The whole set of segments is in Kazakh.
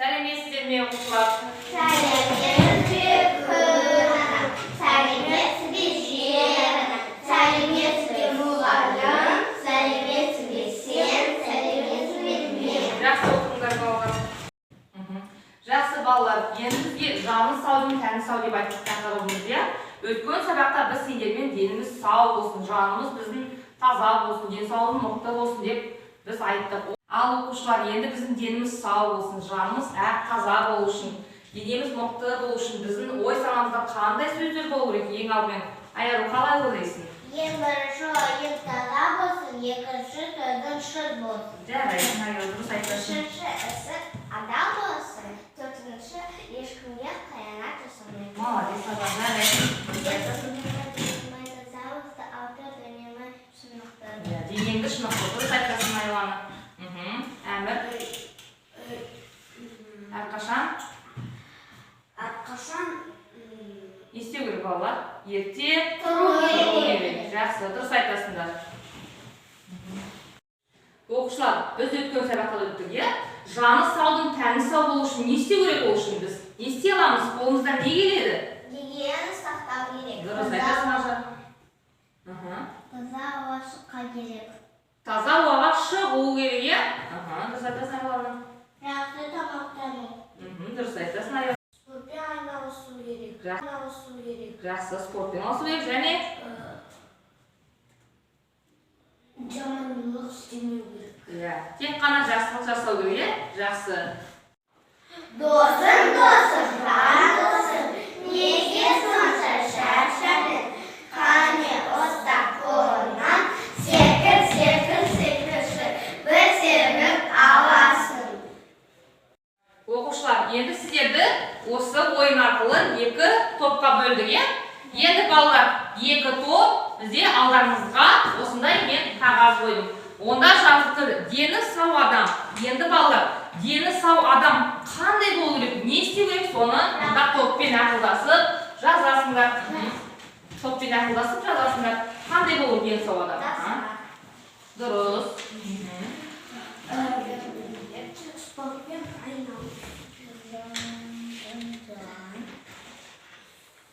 Сәлеметсіздер ме, оқушылар? Сәлеметсіз бе, күн ана! Сәлеметсіз бе, жер ана! Сәлеметсіз бе, мұғалім! Сәлеметсіз бе, сен! Сәлеметсіз бе, мен! Жақсы оқыңдар, балалар. Жақсы, балалар, енді бізге жаны саудың тәні сау деп айттық тақырыбымыз, иә. Өткен сабақта біз сендермен деніміз сау болсын, жанымыз біздің таза болсын, денсаулығымыз мықты болсын деп біз айттық. Ал, оқушылар, енді біздің деніміз сау болсын, жанымыз әп таза болу үшін, денеміз мықты болу үшін біздің ой санамызда қандай сөздер болу керек? Ең алдымен, Айару, қалай ойлайсың? Ең бірінші ойың таза болсын, екінші сөзің шын болсын. Жарайсың, Айару, дұрыс айтасың. Үшінші ісің адал болсын, төртінші ешкімге қиянат жасамай. Молодец, Ажар, жарайсың, дұрыс айтасың. Алты денені шынықтыр. Иә, денеңді шынықтыр, дұрыс айтасың, Айлана. Әмір, әрқашан Әрқашан не істеу керек, балалар? Ерте тұру тұру керек. керек. Жақсы, дұрыс айтасыңдар. Оқушылар, біз өткен сабақта да өттік, иә? Жаны саудың тәні сау болу үшін не істеу керек? Ол үшін біз не істей аламыз? Қолымыздан не келеді? Гигиена сақтау керек. Дұрыс айтасың, Ажар. Таза ауа шыққа керек. Таза ауаға шығу керек, иә. Дұрыс айтасың, Айлана. Жақсы тамақтану. Дұрыс айтасың, Аяла. Спортпен айналысу керек. Айналысу керек. Жақсы, спортпен айналысу керек және Жамандық істемеу керек. Иә, тек қана жақсылық жасау керек, иә. Жақсы. Досым, досым, жан досым, неге сонша шаршадың? Қане, ұста қолымнан, секір, секір, секірші, бір сермеп аласың. Оқушылар, енді сіздерді осы ойын арқылы екі топқа бөлдік, иә. Енді, балалар, екі топ бізде. Алдарыңызға осындай мен қағаз қойдым, онда жазылып тұр: дені сау адам. Енді, балалар, дені сау адам қандай болу керек, не істеу керек, соны мында топпен ақылдасып жазасыңдар. Топпен ақылдасып жазасыңдар, қандай болу керек дені сау адам, а? Дұрыс. Спортпен айналысу.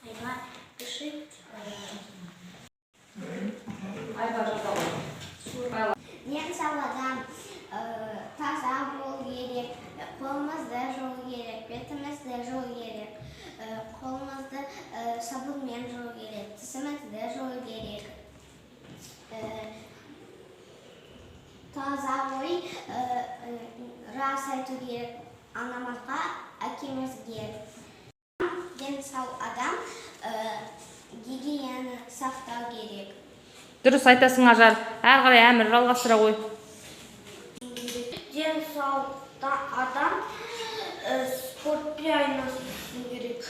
Айбар, пиши. Айбар, жаза ғой. Ден сау адам таза болу керек, қолымызды жуу керек, бетімізді жуу керек, қолымызды сабынмен жуу керек, тісімізді жуу керек. Таза ой, рас айту керек анамызға, әкемізге. Ден сау адам гигиена сақтау керек. Дұрыс айтасың, Ажар. Әрі қарай, Әмір, жалғастыра ғой. Денсаулықта адам спортпен айналысу керек.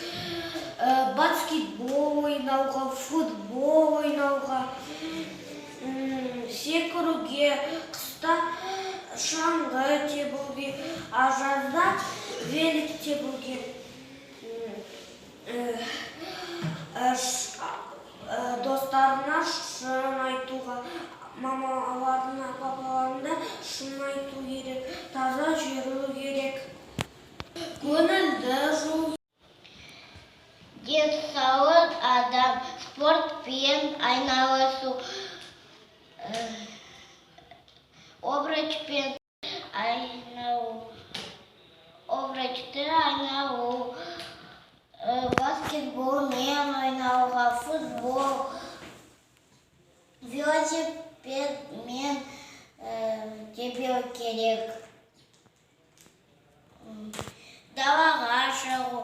Баскетбол ойнауға, футбол ойнауға, секіруге, қыста шаңғы тебуге, а жазда велик тебуге. Достарына шын айтуға, мамаларына, папаларына шын айту керек, таза жүру керек, көңілді жуу. Денсаулық адам спортпен айналысу, обручпен айналу, обручты айналу, баскетболмен ойнауға, футбол, велосипедмен тебу керек. Далаға шығу,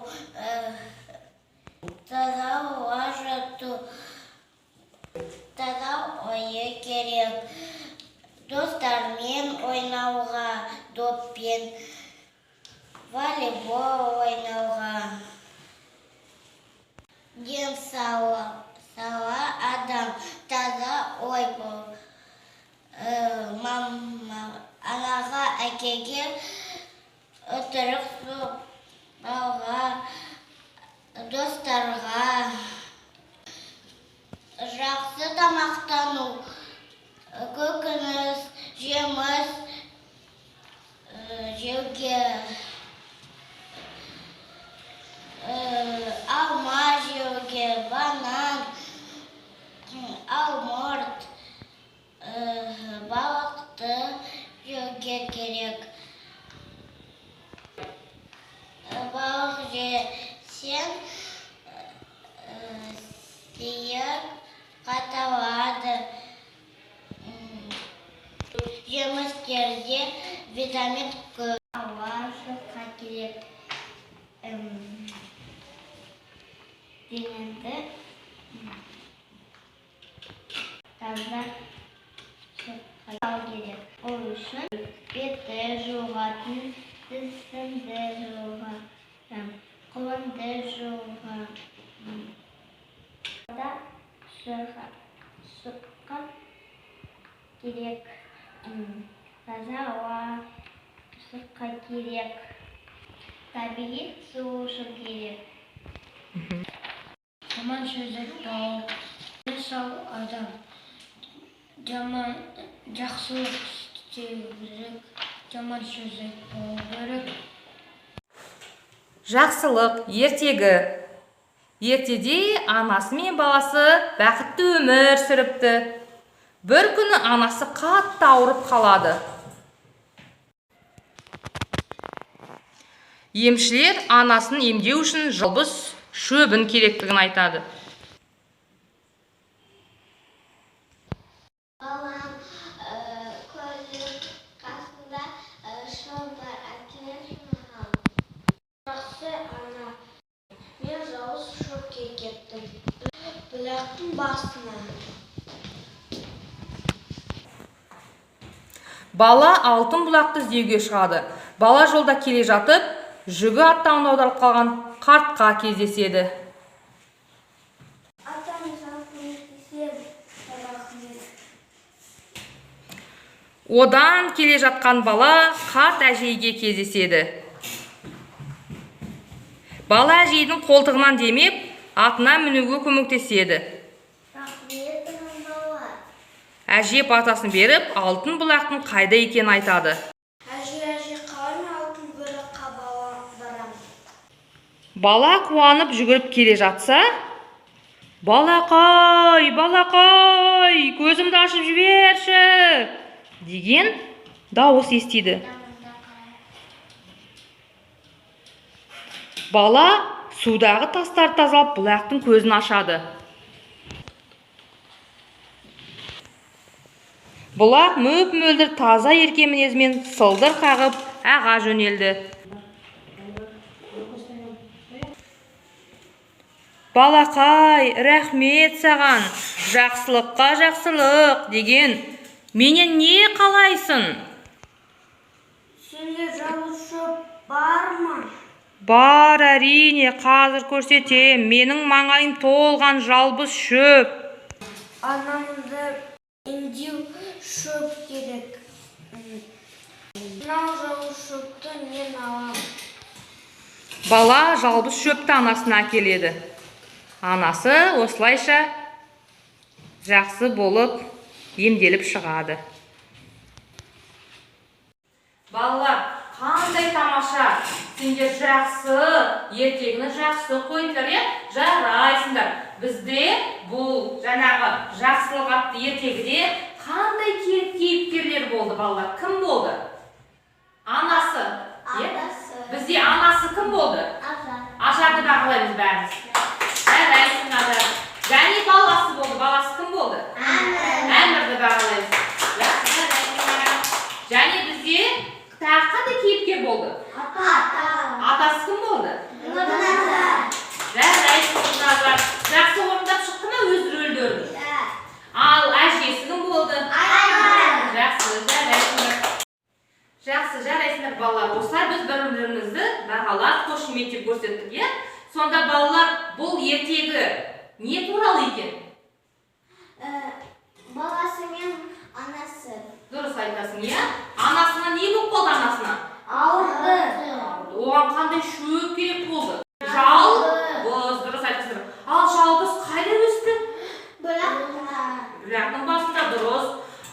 таза ауа жұту, таза ойы керек. Достармен ойнауға, доппен, волейбол ойнауға. Денсаулық сау адам таза ой бол. Мама, анаға, әкеге өтірік соқпауға, достарға, жақсы тамақтану, көкөніс, жеміс жеуге. Жемістерде витамин көп. Ауа шыққа керек. Денеңді таза ұстау керек. Ол үшін бетті жуғатын, тісіңді жуғатын, қолыңды жуғатын. Да шыққа керек. Таза ауа шыққа керек. Табиғи су ішу керек. Жаман сөз айтпау, сау адам. Жаман жақсылық істеу керек, жаман сөз айтпау керек. Жақсылық ертегі. Ертеде анасы мен баласы бақытты өмір сүріпті. Бір күні анасы қатты ауырып қалады. Емшілер анасын емдеу үшін жалбыз шөбін керектігін айтады. Балам, көлдің қасында шөп бар, әкелші маған. Жақсы ана, мен жауыз шөпке кеттім. Бұлақтың басына. Бала алтын бұлақты іздеуге шығады. Бала жолда келе жатып, жүгі аттан аударылып қалған қартқа кездеседі. Атам саған көмектесемін. Рахмет. Одан келе жатқан бала қарт әжейге кездеседі. Бала әжейдің қолтығынан демеп, атына мінуге көмектеседі. Рахмет, бала. Әже батасын беріп, алтын бұлақтың қайда екенін айтады. Әже, әже, қалай мен алтын бұлаққа барамын? Бала қуанып жүгіріп келе жатса, «Балақай, балақай, көзімді ашып жіберші!» деген дауыс естиді. Бала судағы тастарды тазалап, бұлақтың көзін ашады. Бұлақ мөп-мөлдір таза ерке мінезімен сылдыр қағып аға жөнелді. Балақай, рахмет саған, жақсылыққа жақсылық деген. Менен не қалайсың? Сенде жауыз шөп бар ма? Бар, әрине, қазір көрсетем. Менің маңайым толған жалбыз шөп. Анамды емдеу шөп керек. Мынау жауыз шөпті мен аламын. Бала жалбыз шөпті анасына әкеледі. Анасы осылайша жақсы болып емделіп шығады. Балалар, қандай тамаша! Сендер жақсы, ертегіні жақсы қойдыңдар, иә? Жарайсыңдар. Бізде бұл жаңағы жақсылық атты ертегіде қандай кейіпкерлер болды, балалар? Кім болды? Анасы. Иә? Атасы. Бізде анасы кім болды? Ажар. Ажарды бағалаймыз бәріміз. Жарайсың, Ажар. Және баласы болды. Баласы кім болды? Әмір. Әмірді бағалаймыз. Жақсы, жарайсың. Және бізде тағы қандай кейіпкер болды? Ата. Атасы кім болды? Нұрназар. Жарайсың, Нұрназар. Жақсы орындап шықты ма өз рөлдерін? Да. Ал әжесі кім болды? Айман. Жақсы, жарайсыңдар. Жақсы, жарайсыңдар, балалар. Осылай біз бір-бірімізді бағалап, қошеметтеп көрсеттік, иә? Сонда, балалар, бұл ертегі не туралы екен? Баласы мен анасы. Дұрыс айтасың, иә? Анасына не болып қалды, анасына? Ауырды. Оған қандай шөп керек болды? Жалбыз, дұрыс айтасыңдар. Ал жалбыз қайда өсті? Бұлақта. Бұлақтың басында, дұрыс.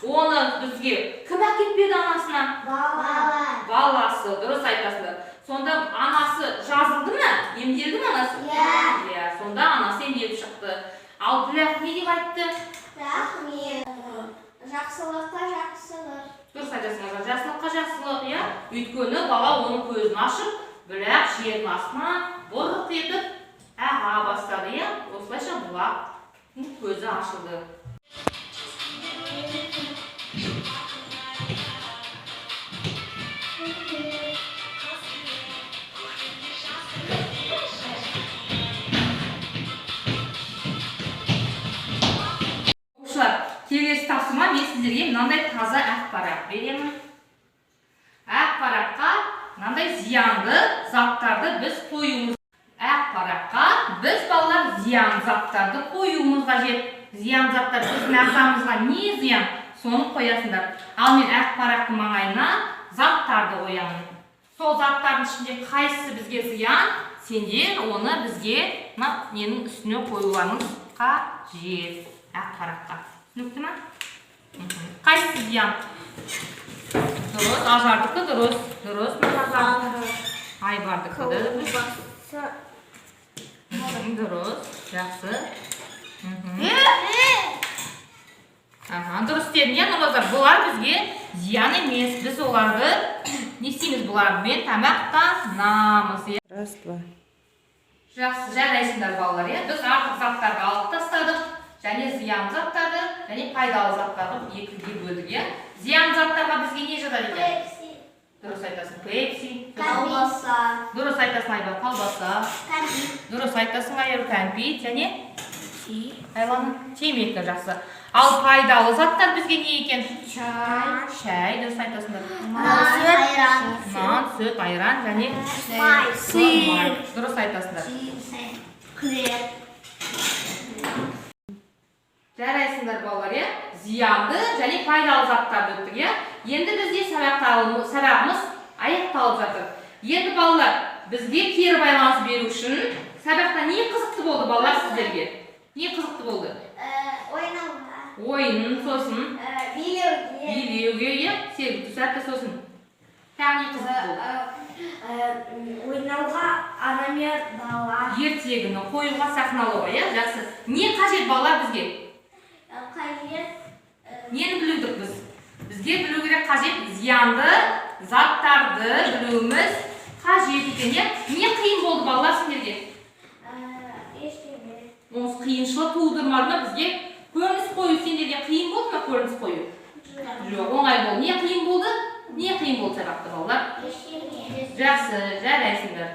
Оны бізге кім әкеліп берді анасына? Бала. Баласы, дұрыс айтасыңдар. Сонда анасы жазылды ма? Емделді ме анасы? Иә. Иә, сонда анасы емделіп шықты. Ал бұлақ не деп айтты? Рахмет. Жақсылыққа жақсылық. Дұрыс айтасың, Ажар. Жақсылыққа жақсылық, иә? Өйткені бала оның көзін ашып, бұлақ жердің астынан бұрқ етіп аға бастады, иә? Осылайша бұлақтың көзі ашылды. Мынандай таза ақ парақ беремін. Ақ параққа мынандай зиянды заттарды біз қоюымыз. Ақ параққа біз, балалар, зиян заттарды қоюымыз қажет. Зиян заттар біздің ағзамызға не зиян, соны қоясыңдар. Ал мен ақ парақтың маңайына заттарды қоямын. Сол заттардың ішінде қайсысы бізге зиян, сендер оны бізге мына ненің үстіне қоюларыңыз қажет, ақ параққа. Түсінікті ма? Қайсысы зиян? Дұрыс, Ажардікі дұрыс. Дұрыс, Нұрназар. Айбардікі де дұрыс. Дұрыс, жақсы. Аха, дұрыс дедің, иә, Нұрназар. Бұлар бізге зиян емес. Біз оларды не істейміз? Бұлармен тамақтанамыз, иә. Раз, два. Жақсы, жарайсыңдар, балалар, иә. Біз артық заттарды алып тастадық және зиян заттарды, және пайдалы заттарды екіге бөлдік, иә. Зиян заттарға бізге не жатады екен? Пепси. Дұрыс айтасың, пепси. Колбаса. Дұрыс айтасың, Айбар, колбаса. Кәмпит. Дұрыс айтасың, Айыр, кәмпит және Айлана, темекі, жақсы. Ал пайдалы заттар бізге не екен? Чай. Шай, дұрыс айтасыңдар. Нан, айран. Нан, сүт, айран және Май. май. Дұрыс айтасыңдар. Хлеб. Жарайсыңдар, балалар, иә. Зиянды және пайдалы заттарды өттік, иә. Енді бізде сабағымыз аяқталып жатыр. Енді, балалар, бізге кері байланыс беру үшін сабақта не қызықты болды, балалар, сіздерге? Не қызықты болды? Ойнауға. Ойын, сосын? Билеуге. Билеуге, иә, Серік, сәтті. Сосын тағы не қызықты болды? Ойнауға, ана мен бала. Ертегіні қоюға, сахналауға, иә, жақсы. Не қажет, балалар, бізге? Қажет. Нені білудік біз? Бізге білу керек қажет, зиянды заттарды білуіміз қажет екен, иә. Не қиын болды, балалар, сендерге? Ештеңе. Осы қиыншылық тудырмады ма бізге? Көрініс қою сендерге қиын болды ма, көрініс қою? Жоқ, оңай болды. Не қиын болды? Не қиын болды сабақта, балалар? Ештеңе. Жақсы, жарайсыңдар.